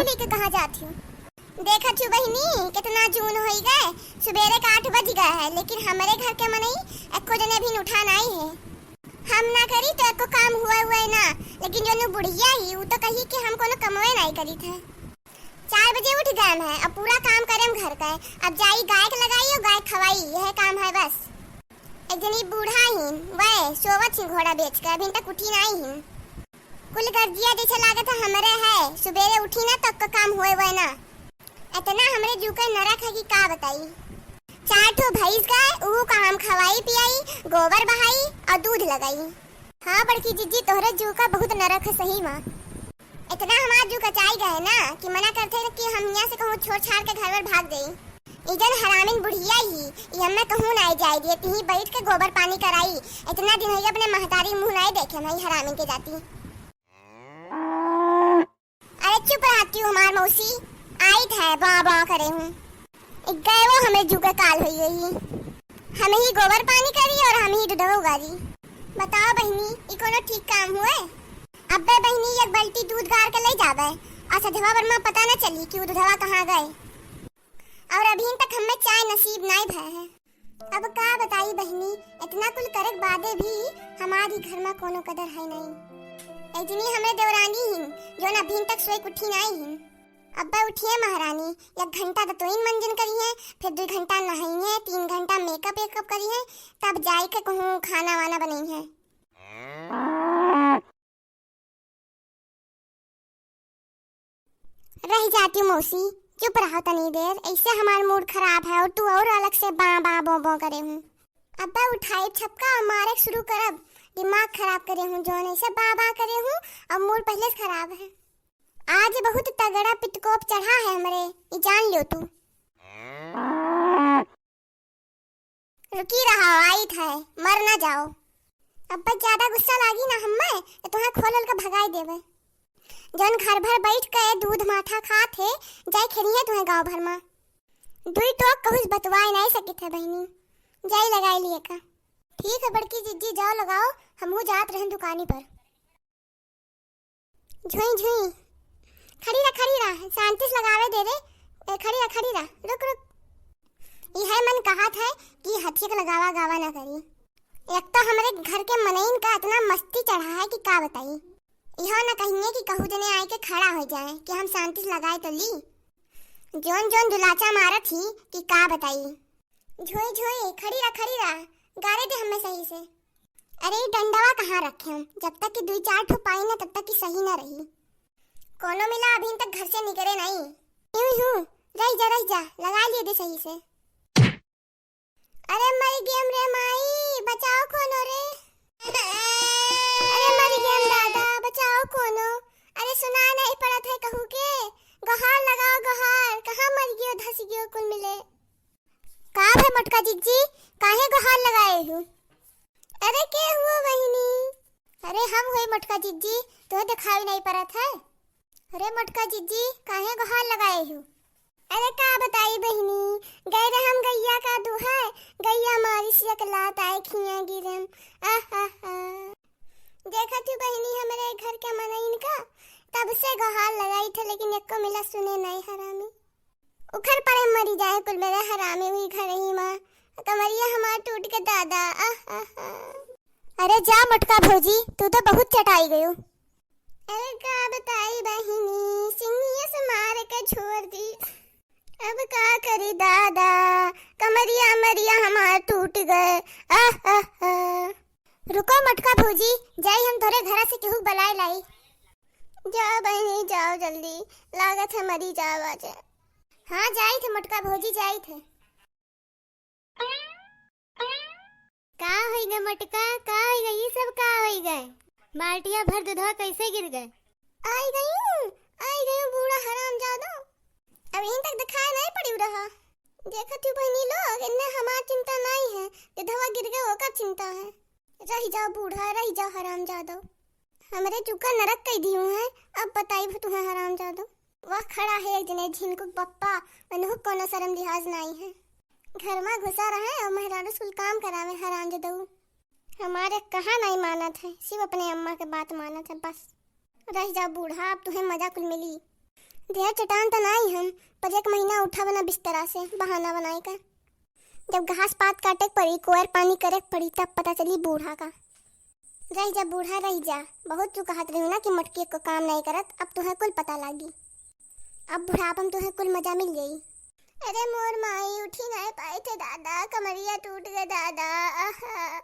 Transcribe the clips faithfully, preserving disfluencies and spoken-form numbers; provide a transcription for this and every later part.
पी के कहाँ जात हूँ? देखत हूँ बहिनी, कितना जून होई गए, सुबेरे का आठ बज गए है, लेकिन हमरे घर के मनई एको जने अभी उठा नाई है। हम ना करी तो एको काम हुए हुए ना, लेकिन जोन बुढ़िया ही, उ तो कही कि हम कोनो कमवे नाई करी थे। चार बजे उठ गए हैं, अब पूरा काम करेम घर का। अब जाई गाय के लगाई और गाय खवाई, यह काम है बस। एक जनी बूढ़ा ही, वह सोवत ही घोड़ा बेच के, अभी तक उठी नाई ही। कुल गर्जिया जैसे लागत है हमरे है, सुबेरे उठी ना तो क-, काम होए वए ना। इतना हमरे जू के नरक है कि का बताई। चार ठो भैंस गाय, ऊ का हम खवाई पियाई, गोबर बहाई और दूध लगाई। हाँ बड़की जिज्जी, तोहरे जू का बहुत नरक है सही मा। इतना हमार जू कचाई गए ना कि मना करते कि हम यहाँ से कहूँ छोड़ छाड़ के घर वर भाग जाई। ई जन हरामिन बुढ़िया ही, ई हमें कहूँ नाई जाए दिए, तिही बैठ के गोबर पानी कराई। इतना दिन होई अपने महतारी मुँह नाई देखे हम ई हरामिन के जाती। अरे चुप रहती हूँ हमार मौसी, आई थे बा बा करे हूँ। एक गए वो हमें जू के काल होई गई ही। हम ही गोबर पानी करी और हम ही दुधवा उगारी। बताओ बहिनी, ई कोनो ठीक काम हुए? अब्बे बहिनी, एक बाल्टी दूध गार के ले जाबे और सधवा बरमा पता न चली कि उ दुधवा कहाँ गए। और अभी तक हमें चाय नसीब नाई भय है। अब का बताई बहिनी, इतना कुल करक बादे भी हमारी घर में कोनो कदर है नहीं। इतनी हमरे देवरानी ही, जोन अभी तक सोई के उठी नाई ही। अब्बे उठिए महारानी, एक घंटा तो तोइन मंजन करी है, फिर दो घंटा नहाई है, तीन घंटा मेकअप वेकअप करी है, तब जाई के कहूँ खाना वाना बनई है। रह जाती मौसी, चुप रहो तनी देर, ऐसे हमार मूड खराब है और तू और अलग से बा बा बो बो करे हूँ। अब्बे उठाई छपका और मारे शुरू करब, दिमाग खराब करे हूँ, जोन ऐसे बा बा करे हूँ और मूड पहले से खराब है। आज बहुत तगड़ा पितकोप चढ़ा है हमरे, ई जान लियो तू। रुकी रहा, आई थे, मर ना जाओ। अब बस ज्यादा गुस्सा लागी ना हम्मे, तो तुहें खोल के भगाई देवे। जौन घर भर बैठ के दूध माठा खात है, जाई खेलिए तुहें गाँव भर मा। दुई टोक कहूस बतवाए नहीं सकित है बहिनी, जाई लगाई लिए का। ठीक है बड़की जिज्जी, जाओ लगाओ, हमहू जात रहन दुकानी पर। झुई, झुई। खड़ी रह, खड़ी रह, शांति से लगावे दे रे। ए, खड़ी रह, खड़ी रह, रुक, रुक। इहे मन कहत है कि हथिया के लगावा गावा ना करी। एक तो हमरे घर के मनइन का इतना मस्ती चढ़ा है कि का बताई। इहो ना कहिए कि कहू जने आए के खड़ा हो जाए कि हम शांति से लगाए तो ली। जोन जोन दुलाचा मारत ही कि का बताई। झोई, झोई, खड़ी रह, खड़ी रह, गारे दे हमें सही से। अरे, ई डंडवा कहाँ रखे हम? जब तक कि दुई चार ठो पाई ना, तब तक कि सही ना रही। कोनो मिला अभी तक घर से निकरे नहीं। यूं हूँ, रह जा, रह जा, लगा लिए दे सही से। अरे, मर गयम रे माई, बचाओ कोनो रे। अरे, मर गयम दादा, बचाओ कोनो। अरे, सुना नहीं पड़त है कहू के, गोहार लगाओ गोहार, कहाँ मर गयो धस गयो कुल मिले। का भे मोटका जिज्जी, काहे गोहार लगाए हो? अरे के हुआ बहिनी? अरे हम हुई मोटका जिज्जी, तुहे दिखाई नहीं परत है। अरे मोटका जिज्जी, काहे गोहार लगाए हो? अरे का बताई बहिनी, गए रहे हम गैया का दुहाए, गैया मारी से एक लात आए खिया गिरम। आह, आह, आह। देखत हूँ बहिनी, हमरे घर के मनइन का तब से गोहार लगाई थे, लेकिन एको मिला सुने नहीं हरामी। उखर पड़े मरी जाए कुल मेरे हरामी हुई घर ही माँ। कमरिया हमार टूट के दादा, आह, आह, आह। अरे जा मोटका भौजी, तू तो बहुत चटाई गयो। अरे का बताई बहिनी, सिंगिया से मार के छोड़ दी। अब का करी दादा, कमरिया मरिया हमार टूट गए, आह, आह, आह। रुको मोटका भौजी, जाई हम तोरे घरा से केहू बलाए लाई। जा बहिनी, जाओ जल्दी, लागत है मरी जाओ आज। हाँ, जाई थे मोटका भौजी, जाई थे। का होई गए मोटका, का होई गए, ये सब का होई गए? बाल्टिया भर दूधवा कैसे गिर गए? आई गई हूँ, आई गई हूँ, बूढ़ा हरामजादा। अब इन तक दिखाई नहीं पड़ी रहा। देखत हूँ बहिनी लोग, इन्ने हमार चिंता नहीं है, दूधवा गिर गए ओकर चिंता है। रह जाओ बूढ़ा, रह जाओ हरामजादो। हमरे चुका नरक कई दियो है, अब बताई तुम्हें हरामजादो। वह खड़ा है एक जने झिनकुक बप्पा, उन्हों कोनो शर्म लिहाज नाई है। घर में घुसा रहे और मेहरारू से कुल काम करावे हरामजादो। हमारे कहा नाई मानत है, सिर्फ अपने अम्मा के बात मानत है बस। रह जा बूढ़ा, अब तुम्हें मजा कुल मिली। देह चटान त नाई हम, पर एक महीना उठा बना बिस्तरा से, बहाना बनाए का। जब घास पात काटे के पड़ी, कोयर पानी करे के पड़ी, तब पता चली बूढ़ा का। रह जा बूढ़ा, रह जा। बहुत तू कहत रही ना कि मटकी को काम नहीं करत, अब तुहें कुल पता लागी। अब बुढ़ापा में तुहें कुल मजा मिल जाई। अरे मोर माई, उठी नहीं पाई थे दादा, कमरिया टूट गए दादा। आहा।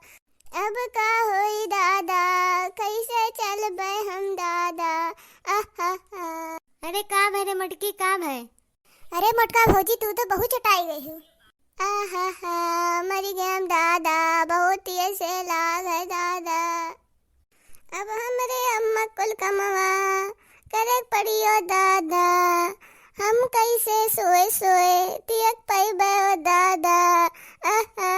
अब का होई दादा, कैसे चलबे हम दादा। आहा। अरे का भय रे मटकी, का भय? अरे मोटका भौजी, तू तो बहुत चटाई गई हो। आहा, मरी गए हम दादा, बहुत तेज से लाग है दादा। अब हमरे अम्मा कुल कमवा करे पड़ियो दादा, हम कैसे सोए सोए तियक पैबे ओ दादा। आहा।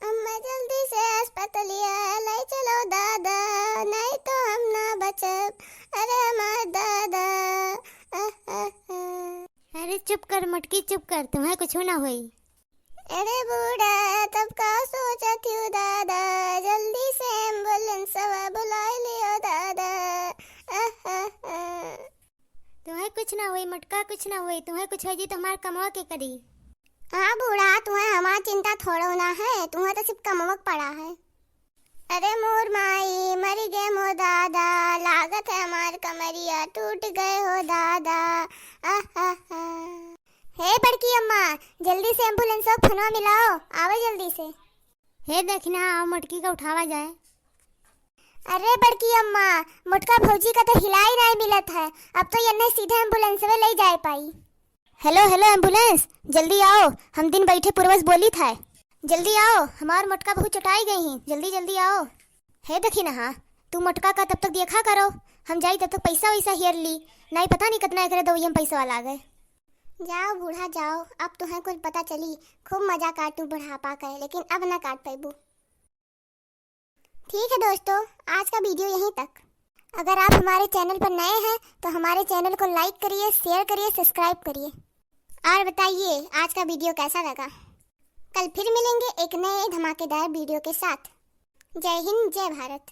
अम्मा जल्दी से अस्पतालिया ले चलो दादा, नहीं तो हम ना बचब, अरे हमार दादा। आहा। अरे चुप कर मटकी, चुप कर, तुम्हें कुछ ना होई। अरे बूढ़ा, तब का सोचत हो दादा, जल्दी से एम्बुलेंसवा बुलाई लियो दादा। आहा। तुम्हें कुछ ना होई मटका, कुछ ना होई, तुम्हें कुछ हो जी तो हमार कमवा के करी। हाँ बूढ़ा, तुम्हें हमार चिंता थोड़ो ना है, तुम्हें तो सिर्फ कमवा के पड़ा है। अरे मोर माई, मरी गए मोर दादा, लागत है हमार कमरिया टूट गए हो दादा। आहा। हे बड़की अम्मा, जल्दी से एम्बुलेंस को फोनवा मिलाओ, आवे जल्दी से। हे दखिना, आओ मटकी का उठावा जाए। अरे बड़की अम्मा, मोटका भौजी का तो हिलाई नहीं मिलत है, अब तो यन्ने सीधे एम्बुलेंस में ले जाए पाई। हेलो, हेलो एम्बुलेंस, जल्दी आओ, हम दिन बैठे पूर्वज बोली था। जल्दी आओ, हमार मोटका बहुत चटाई गई हैं, जल्दी जल्दी आओ। हे दखिनहा, तू मोटका का तब तक देखा करो, हम जाई तब तक पैसा वैसा हेर ली, नहीं पता नहीं कितना एकरे दवाई हम पैसा वाला आ गए। जाओ बूढ़ा जाओ, अब तुहें कुछ पता चली, खूब मजा काटू बुढ़ापा का, लेकिन अब ना काट पैबू। ठीक है दोस्तों, आज का वीडियो यहीं तक। अगर आप हमारे चैनल पर नए हैं तो हमारे चैनल को लाइक करिए, शेयर करिए, सब्सक्राइब करिए और बताइए आज का वीडियो कैसा लगा। कल फिर मिलेंगे एक नए धमाकेदार वीडियो के साथ। जय हिंद, जय भारत।